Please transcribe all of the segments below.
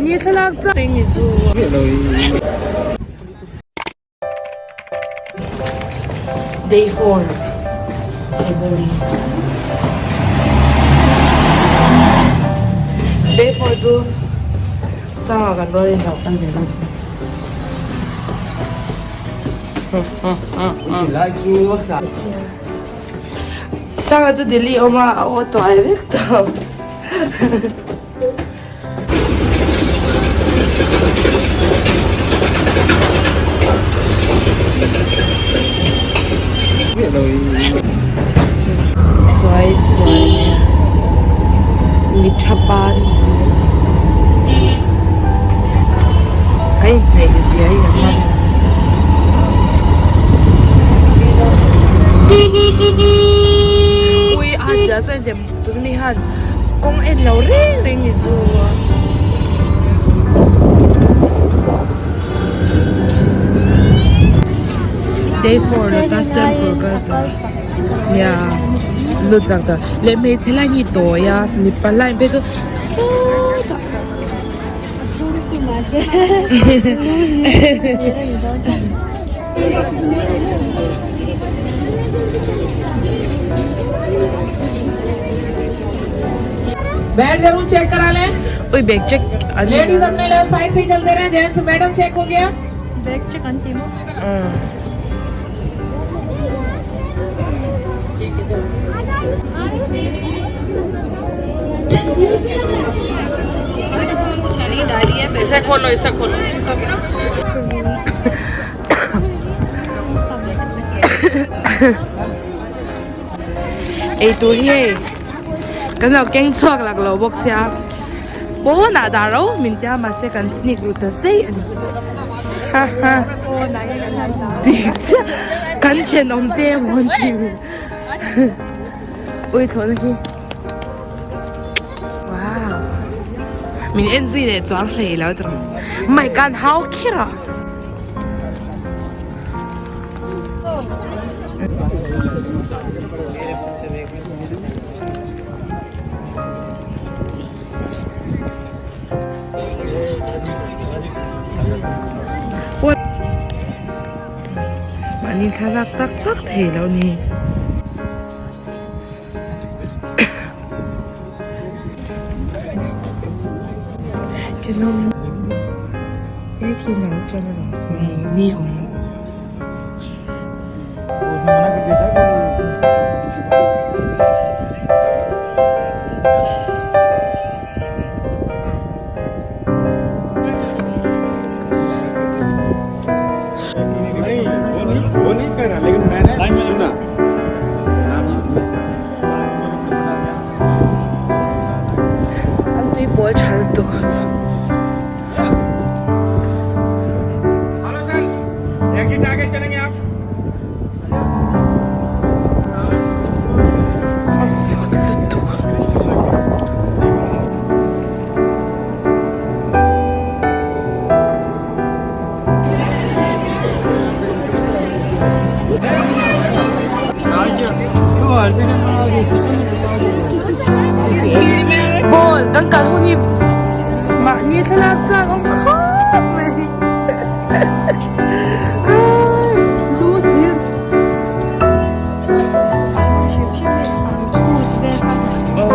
Ni thlalak chak ni chu. Day 4 February Day 4 chu Sanga kan rual in lo kal ve lo. Sanga chu Delhi awm a a aw tuai vek tawh. Chuai chuai mi tha pan ka inhneih zia hi ka hman ui a zia sawn dem tun mi hian kawng en lo reng reng ni chu day 4 lotus temple kal tur nia lut chak tur leh hmeichhe line hi tawi a mipa line phei chu sawtah Bag जरूर check करा लें ui bag check ladies अपने left side से ही चलते रहे gents madam check हो गया Bag check an ti maw? इसे खोलो इसे खोलो Ei tur hi hei kan lo keng chhuak lak lo bawk sia pawnah dah ro min tia mahse kan sneak ru ta zei a ni ha ha dik chiah kan thenawm te emaw an ti min ui thlawhna hi wow min en zui leh chuang hlei lo tawh mai kan hau kher a. Mahni thlalak tak tak thei lo ni. Ni awm. An tui pawl tha lutuk. A vawt lutuk. Ball kan kal hun hi mahni thlalak chak awm khawp mai ai lu hlir. Wow.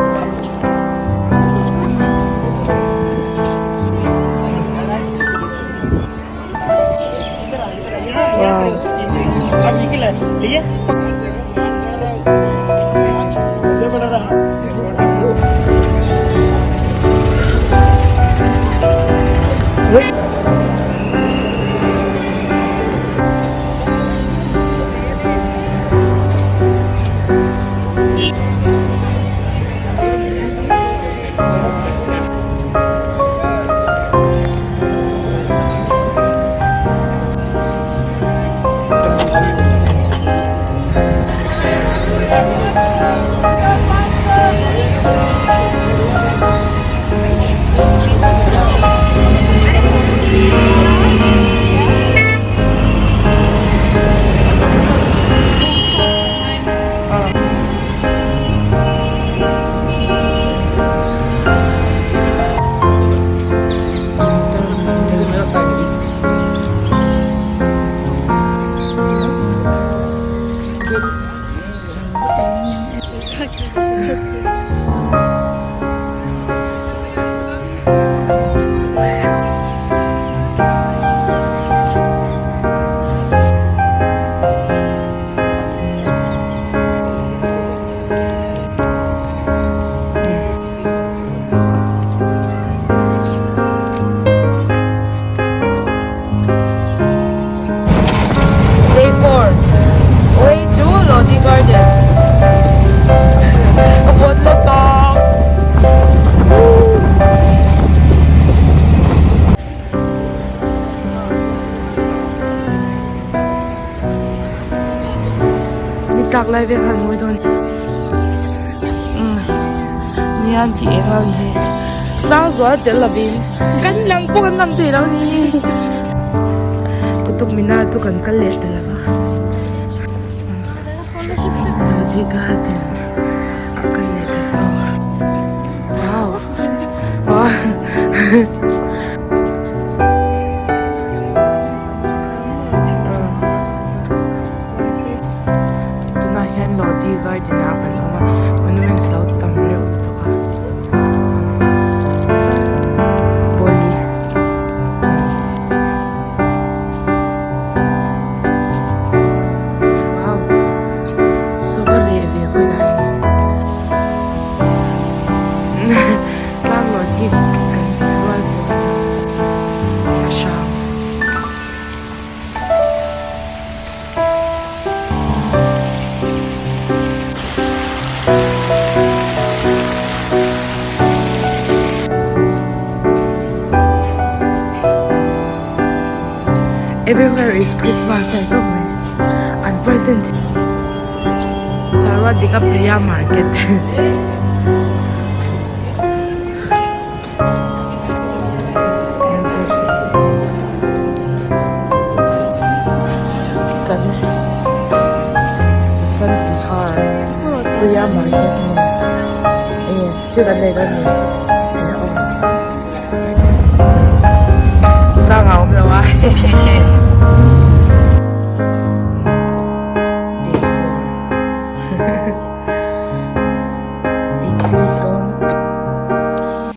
thlalak lai vel khan mawi dawn umm nia an tih eng lo ni hi Sangzuala tel lovin kan lang pawh kan lang thei lo ni Qutub Minar chu kan kal leh ta lova Lodi Garden a kal leh ta zawk a wow wow. Tunah hian Lodi garden ah kan awm a monuments lo tam reuh lutuk a pawli wow saw reh ve khawilai hi tlang lawn hi kan rual pawh a hrang. Everywhere is Christmas a ni tawp mai an present Sarwadika Priya market. Kan Vasant Vihar Priya Market nge enge thil kan lei dawn ni.